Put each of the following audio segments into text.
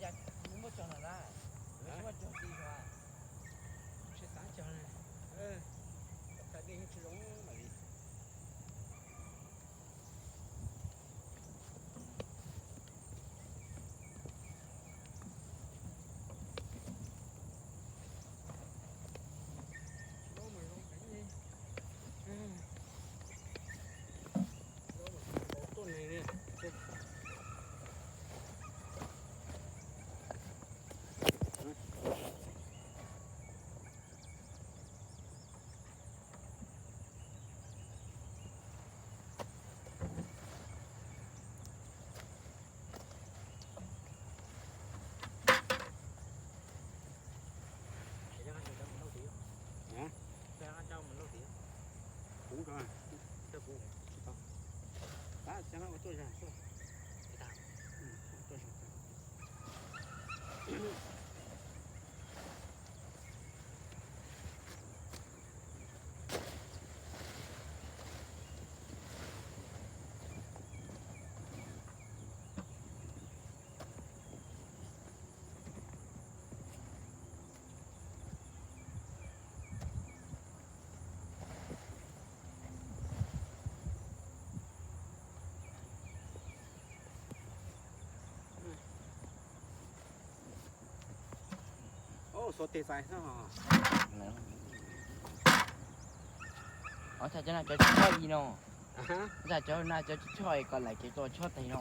Muab cog no na, muab cog ti no. Tsis xav cog li, thaij dej yeej tsis zoo mam li. Kuv tsis tau. Tab sis ua tuaj zog xwb. Xuas tes xais xwb os. Os, cov no cov tsis choj li no. Cov no cov tsis choj, kom lawv kev tau choj tes no.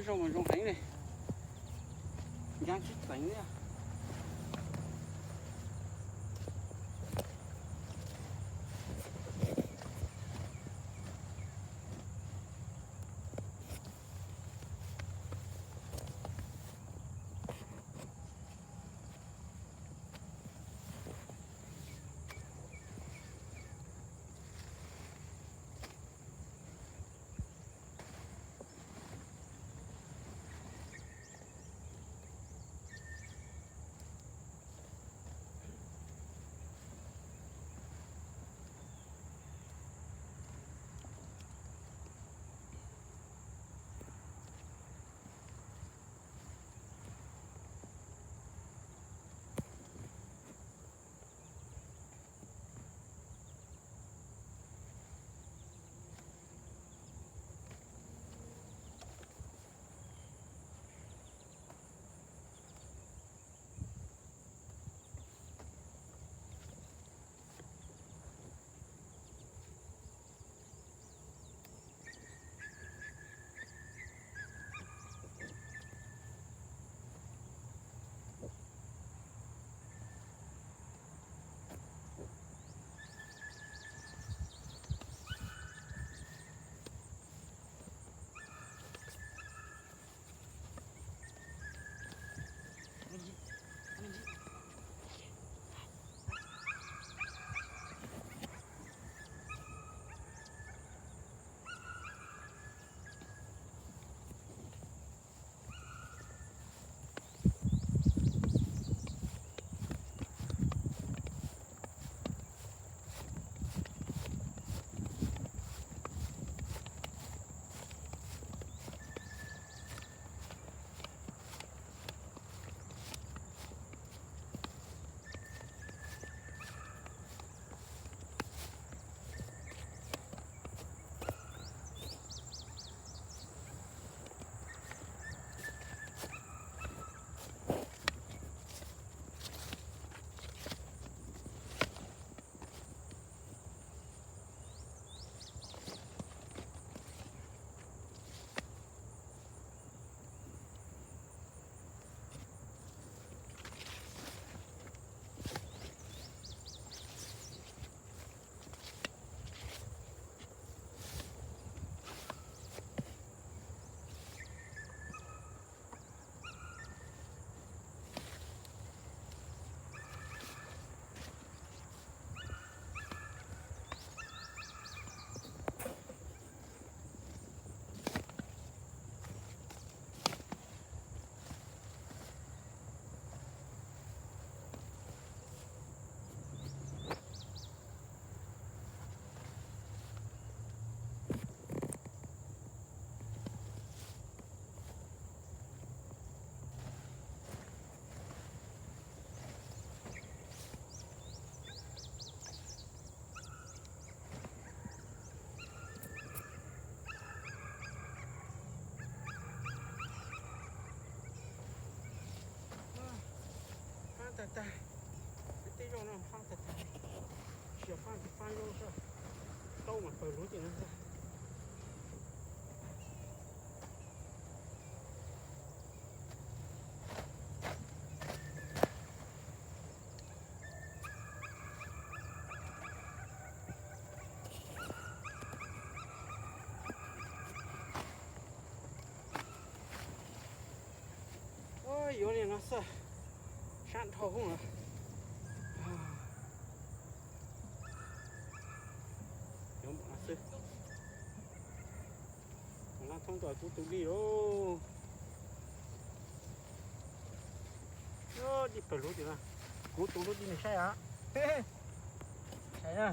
Zoo mas zoo heev li. Ncaab tsis txeev li. Tau mas pawg lug tim no. Yuav li no xwb, sab dhau hwv. Yuav mus no xwb. Laj thoob tus kuv tus dij lauj. Dij pawg lug tim no. Kuv tus lub dij nws saib os. Saib na.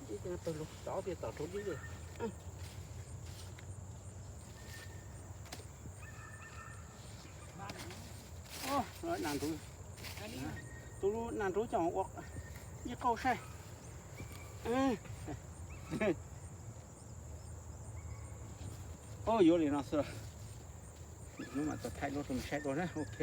Dij pawg lug tod tias tom rau dib li. Nas nrub, tus nas nrub coj ua ib qauj saib. Yuav li no xwb. Hnub mam txog thaij lub rau nws saib dua na, ok.